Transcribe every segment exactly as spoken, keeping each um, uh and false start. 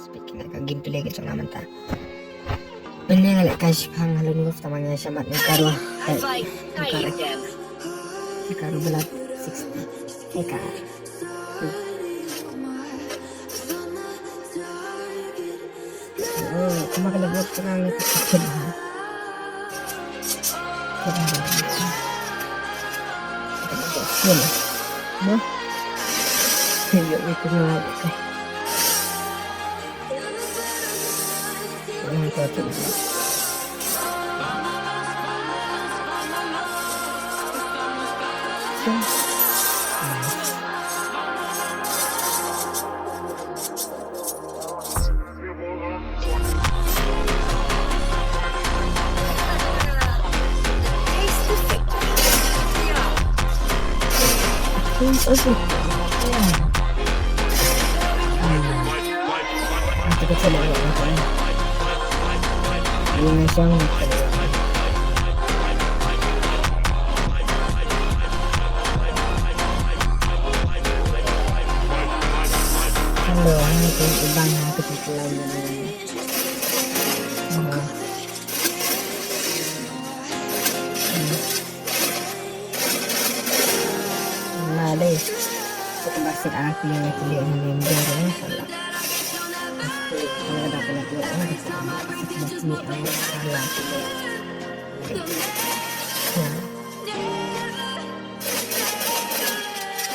Speak na ka gameplay ka jong nga mynta. Mynne nga leh kai shipang halun wuf tamang ïa shamat nga ka ruh. Hai, nga ka ruh. Nga ka ruh belat sixty. Hai ka. Oh, kumba ka la buat ka nang ka chicken ha. Ka la buat ka. Ka la buat ka. Mo? Ka la buat ka. Ka la buat ka. Hello, hai, kong ibang ha, kong ibang ha. Mali. Kung bakit ang aking pinili ang member, no? Wala. Wala na pala po. Ano kasi ang sakit na sini ang wala.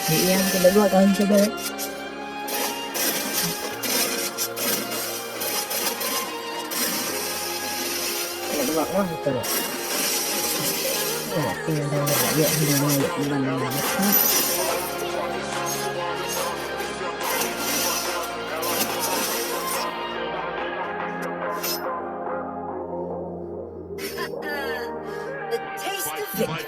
Iyan, pinagawa ka ang sabay. The taste of victory.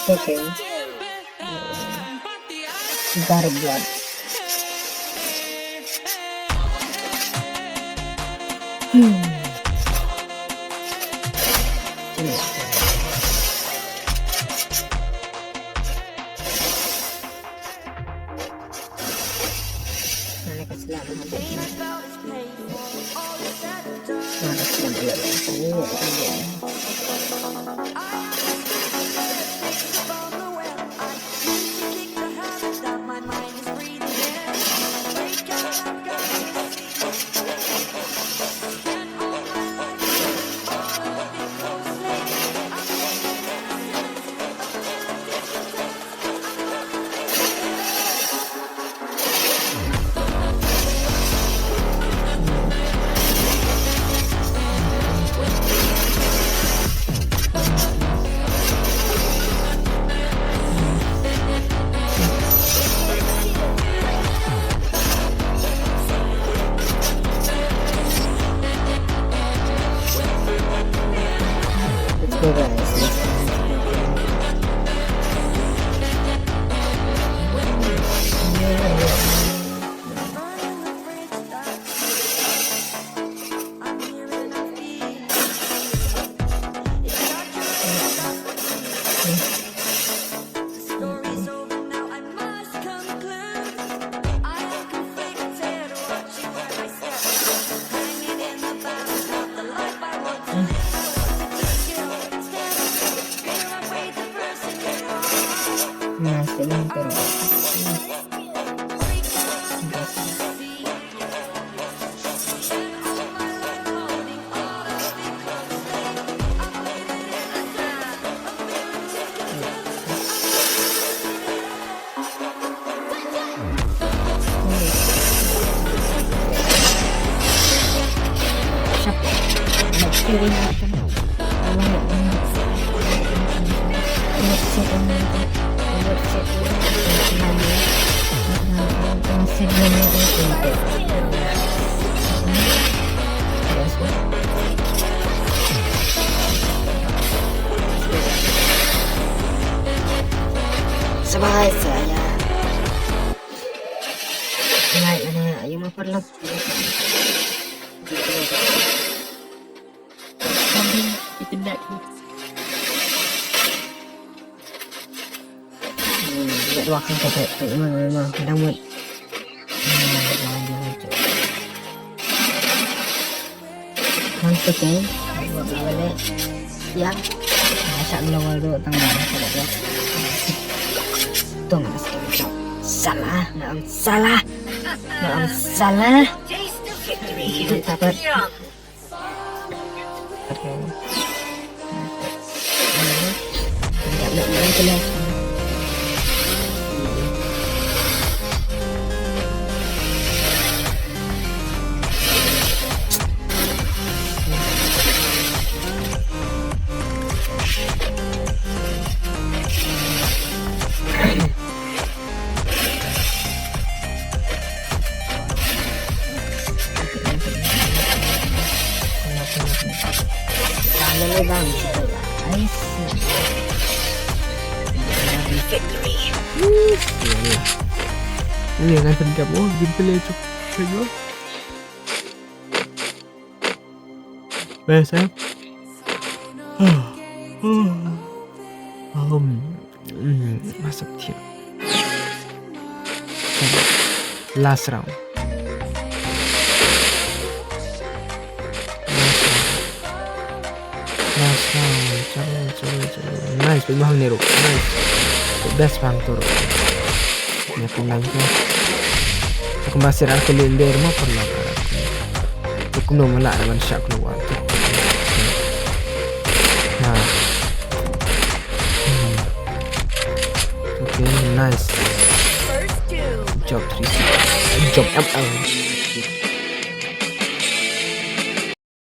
Okay. Garblad. Hmm. Let's go, guys. Let's go. Sabai saya. Lai, mana ayu ma parlok. Something, it's in that. Hmm, kat wakang kat tu, memang, memang kadang buat. Hmm, jangan, jangan tu. Kan tu kan, buat balik. Ya, masak melawal tu, tang mana, kalau tu. Tong, salah, nggak salah, nggak salah. Itu dapat. Ini yang akan kamu jumpa lagi. Best, eh? Hmm, hmm, masuk tim. Last round. Last round. Last round. Chalo, chalo, chalo. Nice, pynbahang ni ruh. Nice. Best bang tu ruh. Ni aku main tu. Aku masih rasa lender mah pernah. Te kumno ma lah ban shah kloi te. Ha. Hmm. Okay, nice. Job three six. Job M L.